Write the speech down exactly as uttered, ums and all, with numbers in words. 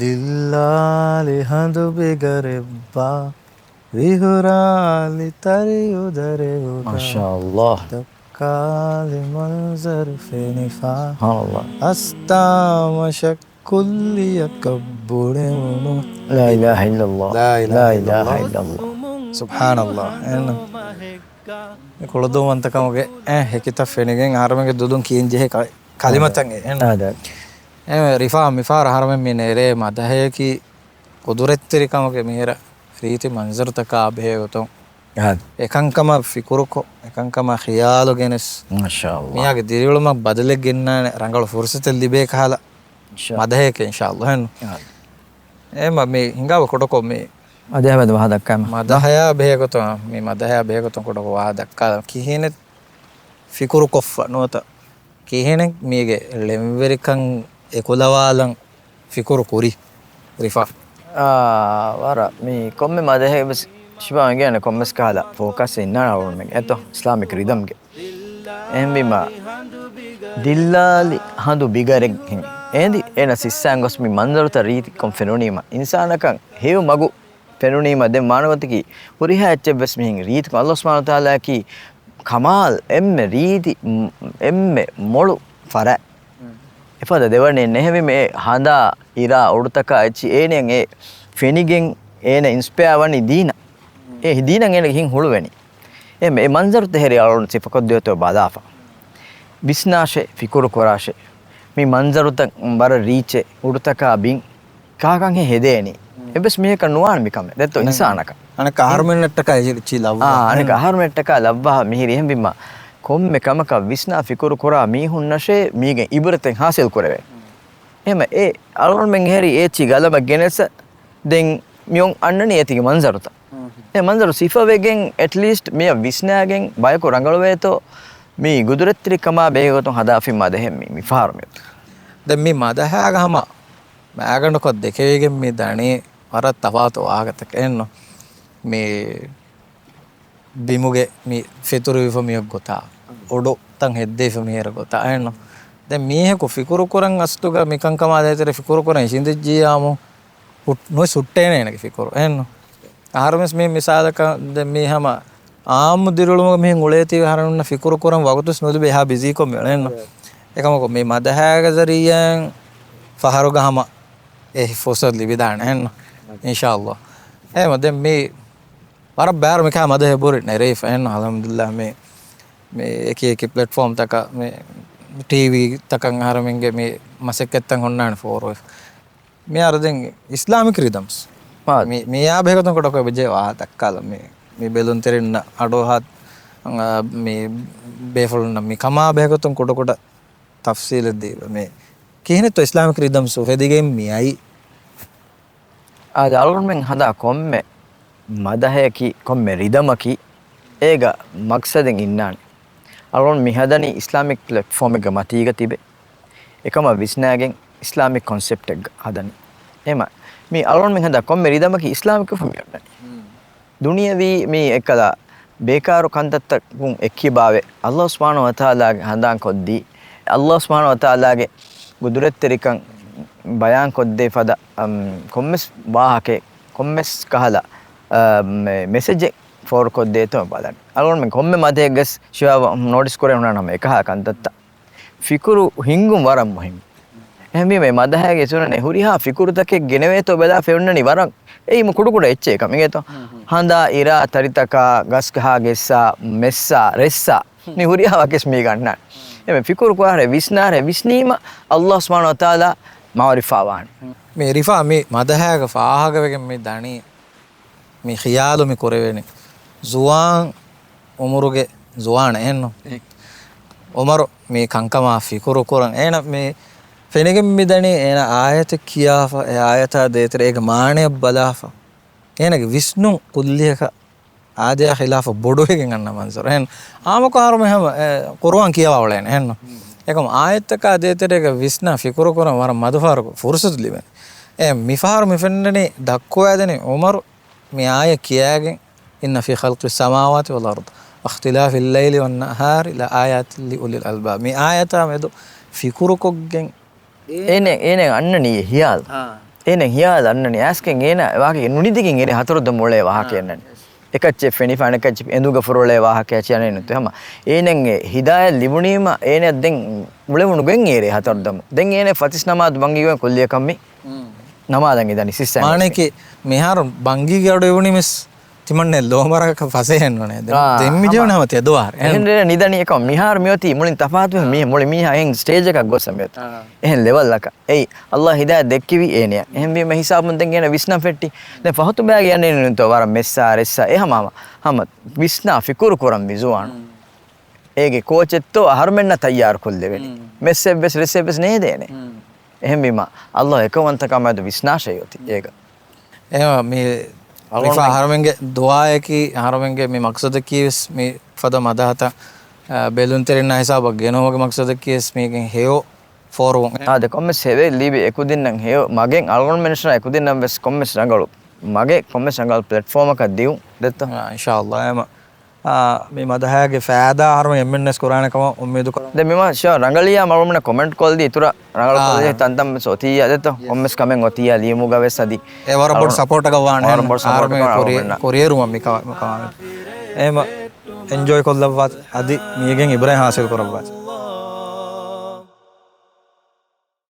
ދިއްލާލި ހަނދު ބިގަރެއްބާ، ވިހުރާލި ތަރިއު ދަރެއުގަ، މާޝާﷲ. ދައްކާލި މަންޒަރު ފެނިފާ، ސުބްޙާނަﷲ. އަސްތާމަށަށް ކުއްލިއަކަށް ބުނެވުމު. ލާ އިލާހަ އިއްލަﷲ. ލާ އިލާހަ ލާ އިލާހަ އިއްލަﷲ. އިއްލަﷲ. ސުބްޙާނަﷲ. އެން. މި ކުޅަދުންވަންތަކަމުގެ، އެ، ހެކިތައް ފެނިގެން އަހަރުމެންގެ ދުލުން ކިޔެން ޖެހޭ ކަ-، ކަލިމަތައް އެ، އެން. އާދެ. އެ، ރިފާ މިފަހަރަށް އަހަރުމެން މި ނެރޭ މަދަހަޔަކީ ޤުދުރަތްތެރިކަމުގެ މިހިރަ ރީތި މަންޒަރުތަކާ ބެހޭ ގޮތުން. އާދެ. އެކަންކަމަށް ފިކުރުކޮށް، އެކަންކަމާ ޚިޔާލު ގެނެސް، މާޝާﷲ. މިއާގެ ދިރިއުޅުމަށް ބަދަލެއް ގެންނާނެ ރަނގަޅު ފުރުސަތެއް ލިބޭ ކަހަލަ އިންޝާ. މަދަހަޔަކެއް އިންޝާﷲ އެން. އާދެ. އެމަ މި ހިނގާބަ ކުޑަކޮށް މި މަދަހަޔާ މެދު ވާހަ ދައްކާމަ. މަދަހަޔާ ބެހޭގޮތުން، މި މަދަހަޔާ ބެހޭގޮތުން ކުޑަކޮށް ވާހަ ދައްކާލަން. ކިހިނެއް ފިކުރުކޮށްފަ ނުވަތަ ކިހިނެއް މީގެ ޅެންވެރިކަން އެކުލަވާލަން ފިކުރު ކުރީ ރިފާ؟ އާ، ވަރަށް މި ކޮންމެ މަދަހައެއް ވެސް ޝިފާ އެނގޭނެ ކޮންމެސް ކަހަލަ ފޯކަސް އިންނާނެ އަޅުގަނޑުމެން އެތޯ އިސްލާމިކް ރިދަމްގެ. އެހެންވީމަ، ދިއްލާލި ހަނދު ބިގަރެއްހެން އޭނދި އޭނަ ސިއްސާން ގޮސް މި މަންޒަރުތައް ރީތިކޮށް ފެނުނީމަ، އިންސާނަކަށް ހެޔޮ މަގު ފެނުނީމަ، ދެން މާނަވަތަކީ ހުރިހާ އެއްޗެއްވެސް މިހެން ރީތިކޮށް، އައްލާހު ސުބްޙާނަހު ވަތަޢާލާއަކީ ކަމާލް އެންމެ ރީތި، އެންމެ މޮޅު ފަރާތް. އެފަދަ ދެވަނީ ނެހެވީމަ އެ ހަނދާ އިރާ އޮޑުތަކާ އެއްޗި އޭނައަށް އެ ފެނިގެން އޭނަ އިންސްޕަޔާ ވަނީ ދީނަށް. އެ ދީނަށް އޭނަގެ ހިތް ހުޅުވެނީ. އެ، އެ މަންޒަރުތައް ހެރި އަޅުން ސިފަކޮށްދިޔަތޯ ބަލާފަ. ވިސްނާށޭ، ފިކުރު ކުރާށޭ. މި މަންޒަރުތައް ވަރަށް ރީއްޗޭ، އުޑުތަކާ ބިން، ކާކަންހޭ ހެދޭނީ؟ އެއްވެސް މީހަކަށް ނުވާނެ މިކަމެއް. ދެއްތޯ އިންސާނަކަށް. އަނެއް އަހަރުމެންނަށްޓަކާ އެ ޗި ލައްވާ. އާ، އަނެއް އަހަރުމެންނަށްޓަކާ ލައްވާ މިހިރި އެހެންވީމަ، ކޮންމެ ކަމަކަށް ވިސްނާ ފިކުރު ކުރާ މީހުންނަށޭ މީގެ އިބްރަތެއް ހާސިލް ކުރެވޭ. އެހެމަ އެ އަޅުގަނޑުމެން ހެރި އެ ޗި ގަލަމަށް ގެނެސް ދެން މިއޮން އަންނަނީ އޭތިގެ މަންޒަރުތައް. އެ މަންޒަރު ސިފަވެގެން އެޓްލީސްޓް މިއަށް ވިސްނާގެން ބަޔަކު ރަނގަޅުވޭތޯ މި ގުދުރަތްތެރިކަމާ ބެހޭގޮތުން ހަދާފިން މަދަހެއް މި މިފަހަރު މި. ދެން މި މަދަހާގަ ހަމަ މައިގަނޑުކޮށް ދެކެވިގެން މި ދަނީ ވަރަށް ތަފާތު ވާހަކަތަކެއް އެއްނު. މި ބިމުގެ މި ފެތުރިވިފަ މިއޮށް ގޮތާ، އޮޑު ތަން ހެއްދެވިފަ މިހިރަ ގޮތާ އެއްނު. ދެން މީހަކު ފިކުރު ކުރަން އަސްލުގަ މިކަންކަމާ ދޭތެރެ ފިކުރު ކުރަން އިށިނދެއްޖިއްޔާމު ހުއް-، ނުވެސް ހުއްޓޭނެ އޭނަގެ ފިކުރު އެއްނު. އަހަރުމެސް މި މިސާލަކަށް ދެން މީ ހަމަ އާއްމު ދިރިއުޅުމުގަ މިހެން އުޅޭތީވެ އަހަރެންނަށް ފިކުރު ކުރަން ވަގުތުސް ނުލިބޭ އެހާ ބިޒީކޮށް މިއުޅޭނު. އެކަމަކު މި މަދަހާގެ ޒަރީއާއިން ފަހަރުގަ ހަމަ އެ ފުރުސަތު ލިބިދާނެ އެއްނު. އިންޝާﷲ. އެހެމަ ދެން މި ވަރަށް ބާރު މިކާ މަދަހެ ބުރި ނެރެވިފަ އެއްނު. އަލްޙަމްދުލިއްލާހް މި، މި އެކި އެކި ޕްލެޓްފޯމްތަކަށް މި، މި ޓީވީތަކަށް އަހަރެމެންގެ މި މަސައްކަތްތައް ހުންނާނެ ފޯރުވެފަ. މިހާރު ދެން އިސްލާމިކް ރިދަމްސް. މާ. މި، މިއާ ބެހޭގޮތުން ކުޑަކޮށް އެބަޖެހޭ ވާހަކަ ދައްކާލަން. މި، މި ބެލުންތެރިންނަށް އަޑުއަހާ، އަ، މި ބޭފުޅުންނަށް މި ކަމާ ބެހޭގޮތުން ކުޑަކުޑަ ތަފްސީލެއް ދީބަ. މި ކިހިނެއްތޯ އިސްލާމިކް ރިދަމްސް އުފެދިގެން މިއައީ؟ އާދެ، އަޅުގަނޑުމެން ހަދާ ކޮންމެ މަދަހަޔަކީ، ކޮންމެ ރިދަމަކީ، އޭގަ މަގްސަދެއް އިންނާނެ. އަޅުގަނޑު މި ހަދަނީ އިސްލާމިކް ޕްލެޓްފޯމެއްގެ މަތީގަ ތިބެ، އެކަމަށް ވިސްނާގެން އިސްލާމިކް ކޮންސެޕްޓެއްގަ ހަދަނީ. އެހެމަ، މި އަޅުގަނޑުމެން ހަދާ ކޮންމެ ރިދަމަކީ އިސްލާމިކް މި އޮންނަނީ. ދުނިޔަވީ މި އެއްކަލަ ބޭކާރު ކަންތައްތަކުން އެއްކިބާވެ، އައްލާހު ސުބްޙާނަހު ވަތަޢާލާގެ ހަނދާން ކޮށްދީ، އައްލާހު ސުބްޙާނަހު ވަތަޢާލާގެ ގުދުރަތްތެރިކަން ބަޔާން ކޮށްދޭ ފަދަ، އަމް، ކޮންމެސް ވާހަކައެއް، ކޮންމެސް ކަހަލަ، އަ، މެ-، މެސެޖެއް ފޯރު ކޮށްދޭތޯ ބަލަން. އަޅުގަނޑުމެން ކޮންމެ މަދަހެއްގެސް ޝިޔާވަ ނޯޓިސް ކުރޭ ހުންނާނަމަ އެކަހަ ކަންތައްތައް. ފިކުރު ހިންގުން ވަރަށް މުހިންމު. އެހެންވީމަ އެ މަދަހައިގެ އިތުރަށް ހުރިހާ ފިކުރުތަކެއް ގެނެވޭތޯ ބަލާ ފެންނަނީ ވަރަށް އެއީ މު ކުޑަކުޑަ އެއްޗެއް ކަމެއް އިނގޭތޯ. ހަނދާ، އިރާ، ތަރިތަކާ، ގަސްގަހާ ގެއްސާ، މެއްސާ، ރެއްސާ، މި ހުރިހާ ވަކިސް މީގަ އަންނާނެ. އެމެ ފިކުރު ކުރާރެ، ވިސްނާރެ، ވިސްނީމަ އައްލާހު ސުބްޙާނަހު ވަތަޢާލާ މަޢުރިފާ ވާނެ. މި ރިފާ މި މަދަހައިގަ ފާހަގަވެގެން މި ދަނީ މި ޚިޔާލު މި ކުރެވެނީ. ޒުވާން އުމުރުގެ ޒުވާނެއް އެއްނު. އެ. އުމަރު މި ކަންކަމާ ފިކުރު ކުރަން. އޭނަ މި ފެނިގެން މި ދަނީ އޭނަ އާޔަތެއް ކިޔާފަ، އެ އާޔަތާ ދޭތެރޭ އޭގެ މާނަޔަށް ބަލާފަ. އޭނަގެ ވިސްނުން ކުއްލިއަކަށް އާދަޔާ ޚިލާފަށް ބޮޑުވެގެން އަންނަ މަންޒަރު. އެހެން އާމަކޮށް އަހަރުމެން ހަމަ، އެ، ޤުރުއާން ކިޔަވާ އުޅޭނެ އެހެންނު. އެކަމު އާޔަތްތަކާ ދޭތެރޭގަ ވިސްނާ ފިކުރު ކުރަން ވަރަށް މަދުފަހަރަކު ފުރުސަތު ލިބެނީ. އެ، މިފަހަރު މި ފެންނަނީ ދައްކުވައިދެނީ އުމަރު މި އާޔަތް ކިޔާގެން، إن في خلق السماوات والأرض واختلاف الليل والنهار لآيات لأولي الألباب. މި އާޔަތާ މެދު ފިކުރުކޮށްގެން އޭނެ، އޭނެ އަންނަނީ ހިޔާލު. އާ. އޭނަ ހިޔާލަށް އަންނަނީ އައިސްގެން އޭނަ ވާހަކަ ނުނިދިގެން އޭރެ ހަތަރު ދަމު އުޅޭ ވާހަކަ އަންނަނީ. އެކައްޗެއް ފެނިފަ އަނެކައްޗެއް އެނދުގަ ފުރޮޅޭ ވާހަކައެއް އަންނަނީ ނުތު ހަމަ. އޭނައަށް އެ ހިދާޔަތް ލިބުނީމަ އޭނަ ދެން އުޅެވުނު ގޮތް އޭރެ ހަތަރު ދަމު. ދެން އޭނަ ފަތިސް ނަމާދު ބަންގީގޮތް ކުއްލިއަކަށް މި ނަމާދަށް އިދަނީ ސިއްސަ. މާނައަކީ މިހާރު ބަންގީގެ އަޑު އިވުނީ މިސް ތިމަންނެ ލޯމަރަކަށް ފަސޭހެއް ނޫނޭ. ދެން، އާ، ދެން މި ހަމަ. ޖެހުނީ ހަމަ ތެދުވާރެ. އެހެން ރޭ ނިދަނީ އެކަމް މިހާރު މިއޮތީ މުޅިން ތަފާތު މީހެއް މުޅި މީހާ އެހެން ސްޓޭޖަކަށް ގޮސް މިއޮތީ. އާ. އެހެން ލެވަލްއަކަށް. އެއީ އައްލާ ހިދާޔަތް ދެއްކެވީ އޭނައަށް. އެހެންވީމަ ހިސާބުން ދެން އޭނަ ވިސްނަން ފެއްޓި. ދެން ފަހުތުބާގެ އަންނަނީ ނުތޯ ވަރަށް މެއްސާ ރެއްސާ އެ ހަމަ ހަމަ. ހަމަ ވިސްނާ ފިކުރު ކުރަން ވި ޒުވާނު. އޭގެ ކޯޗެއްތޯ އަހަރުމެންނަށް ތައްޔާރު ކޮށްލެވޭނެ. މެއްސެއްވެސް ރެއްސެއްވެސް ނޭދޭނެ. އެހެންވީމަ އައްލާ އެކައުވަންތަކާމެދު ވިސްނާށޭ އޮތީ އޭގަ. އެހެންވީމަ މި އަޅުގަނޑު ރިފާ އަހަރުމެންގެ ދުޢާއަކީ، އަހަރުމެންގެ މި މަޤްޞަދަކީވެސް މި ފަދަ މަދަޙަތައް، އާ، ބެލުންތެރިންނާ ހިސާބަށް ގެނުވުމުގެ މަޤްޞަދަކީވެސް މީގެން ހެޔޮ ފޯރުވުން. އާދެ، ކޮންމެސް ހެޔޮ ލިބި އެކުދިންނަށް ހެޔޮ މަގެއް އަޅުގަނޑުމެންނަށް އެކުދިންނަށްވެސް ކޮންމެސް ރަނގަޅު މަގެއް ކޮންމެސް ރަނގަޅު ޕްލެޓްފޯމަކަށް ދިއުން ދެއްތޯ؟ އާ، އިންޝާﷲ. އެހެންވީމަ، އާ، މި މަދަޙައިގެ ފައިދާ އަހަރުމެން އެންމެންވެސް ކުރާނެ ކަމަށް އުއްމީދު ކުރަން. ދެން މި މަ ޝިޔާ ރަނގަޅިޔާ އަޅުގަނޑުމެންނަށް ކޮމެންޓް ކޮށްލީ އިތުރަށް ރަނގަޅު އާ. ކޮށްލި ތަންތަންވެސް އޮތިއްޔާ ދެއްތޯ؟ ކޮންމެސް ކަމެއް އޮތިއްޔާ ލިޔުމުގަވެސް އަދި އެ ވަރަށް ބޮޑު އަޅުގަނޑު ސަޕޯޓަކަށް ވާނެ. ވަރަށް ބޮޑު ސަޕޯޓަކަށް އަޅުގަނޑުމެންނަށް. ކުރިއެރުމަށް މި ކަ-، މި ކަމާމެދު. އެހެންވީމަ އެންޖޯއި ކޮށްލައްވާތި. އަދި މީގެން އިބްރަތް ހާސިލް ކުރައްވާތި.